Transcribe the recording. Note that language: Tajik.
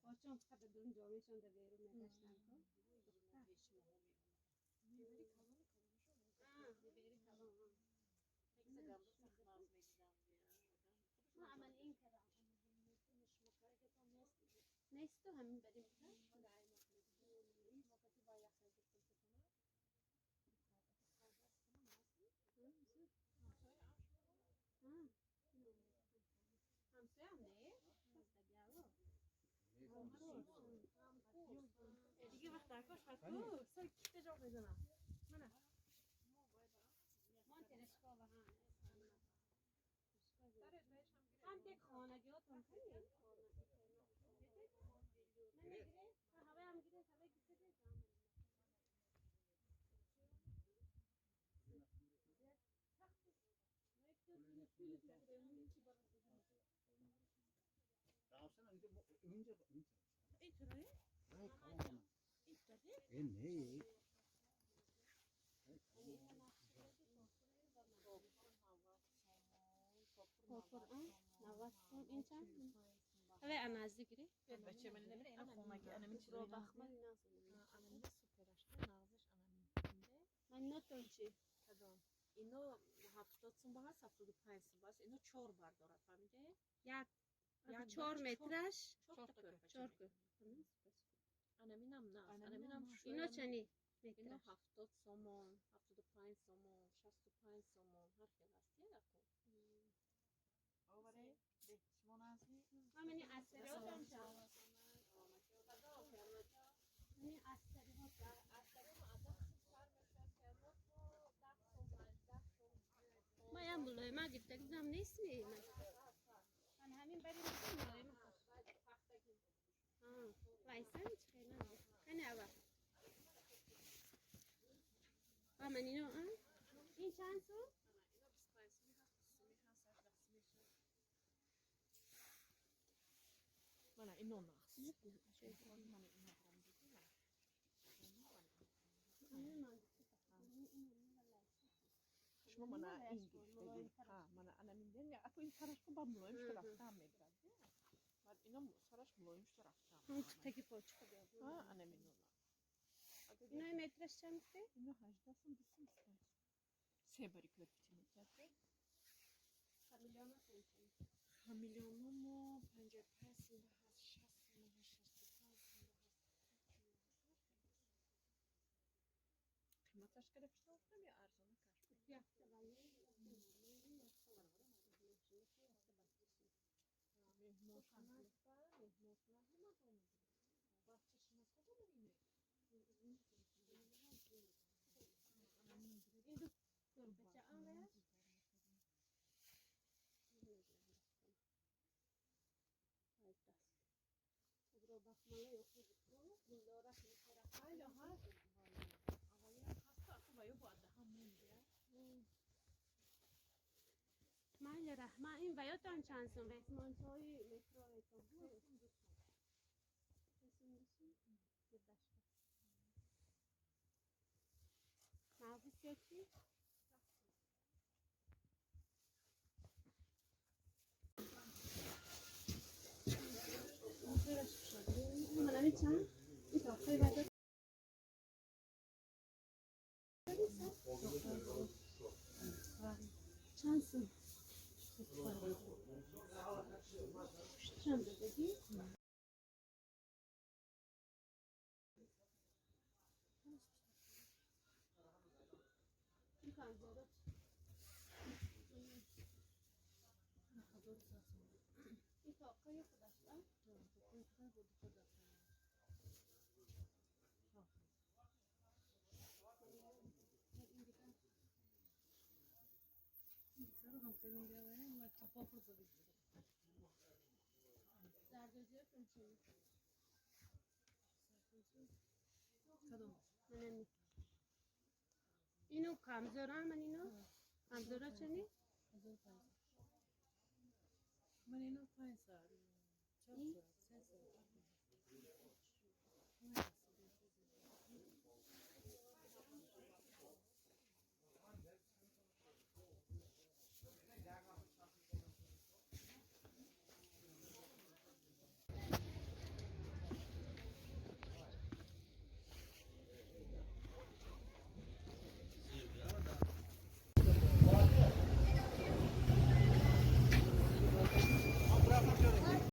Бачам фақат дун ҷомешон да берун мегаштан ку. Ма амал ин кардам. Несту ҳамин барим. Ҳамсоям не? Диге вақт дар кош ку сар ките ҷо мезанам. Мана. Ман Терешкова ҳа. Ҳам тек хонагиҳотон кани? Намегиред? Ҳаваям гиред, ҳаваи гиред. Ин чанд? Ҳаваи аназдик гиред. Бача ман намира ина хонаги ана мин чизо Бахмал нағз. Ана мин супераш нағзаш ана мин. Ман нотон чи? Кадом? Ино 70 сум ба ҳаст, 75 сум ба ҳаст. Ино чор бар дорад, фаҳмиде? Як чор метраш чор кӯрпача. Ана минам нағз, ана минам. Ино чани? Ино 70 сомон, 75 сомон, 65 сомон, ҳар хел ҳаст, яку. Мани асариҳотон чанд? Мани асариҳотон. Маям мулоима гирифта гирдам нестми? Ман ҳамин бари мулоима. Вайсан чи хела? Кани ава? Ман ино а? Ин чанд сум? Ино 25 суми ҳаст, 20 суми ҳаст, 18 суми ҳаст. Мана ино нағз. Мана ино шумо мана ин гирифтагӣ. Ҳа, мана ана минден аку ин сараш ку ба мулоим шуда рафтаам мегирад. Баъд ино сараш мулоим шуда рафтаам. Таги почка. Ҳа, ана мино. Инои метраш чанд гуфте? Ино 18 сум, 20 сум, 25 сум. Се бари кӯрпича метиҳад. Хамелеономо 55 сум ба ҳаст, 60 сум ба ҳаст, 65 сум ба ҳаст. Қиматаш када пешниҳод кунам ё арзона каш? Меҳмонхона меҳмонхона ҳама бачашинако бубинед. Ин ду кӯрпача ан ваяш? Айла ҳаст. Аввалин ҳаст, аку ва ё бояд даҳам монда. Майли раҳма, ин ваётон чанд сум? Ресмончаҳои метро ҳисоб. Мавзис ё чӣ? Манами чанд? Ин тоқҳои бада чанд сум? Чанд додагӣ? Ин камзоро ин тоқҳои худаш а? Зардозиётон чӣ? Манами. Ино камзора ман ино? Камзора чани? Ман ино 500. Ин?